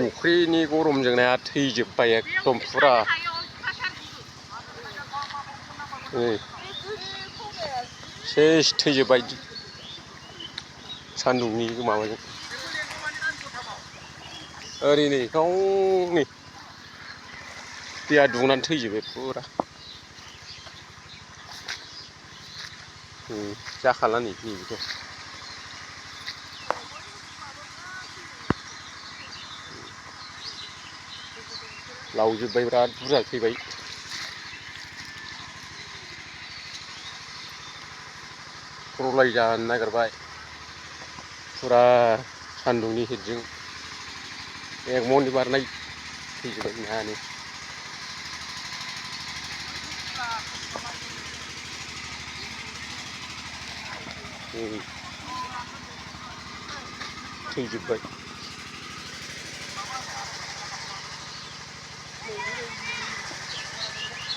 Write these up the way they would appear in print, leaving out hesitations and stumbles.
अख्रिनि गरमजों नाया थैजोब्बाय एकदम फुरा सेस थैजोब्बाय सान्दुंनि माबाजों ओरै गावनि दैया दुंनानै थैजोब्बाय फुरा जाखाला नैबेथ' लावजोब्बाय बिराद बुरजा थैबाय प्रब्लाय जानो नागिरबाय फुरा सान्दुंनि हिटजों एक मननि बारनाय थैजोब्बाय नायानो थैजोब्बाय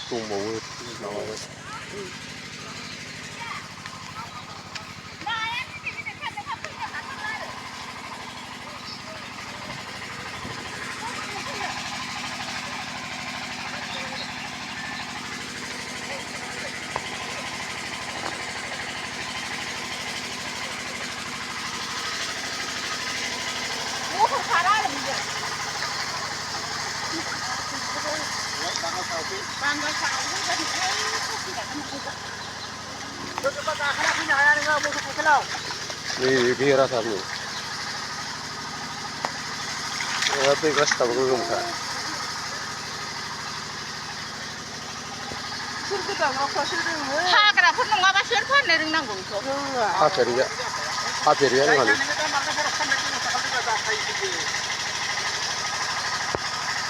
दंबावो माबाबाय nih biar rasa nih tapi gas tak belum kan hageria nggak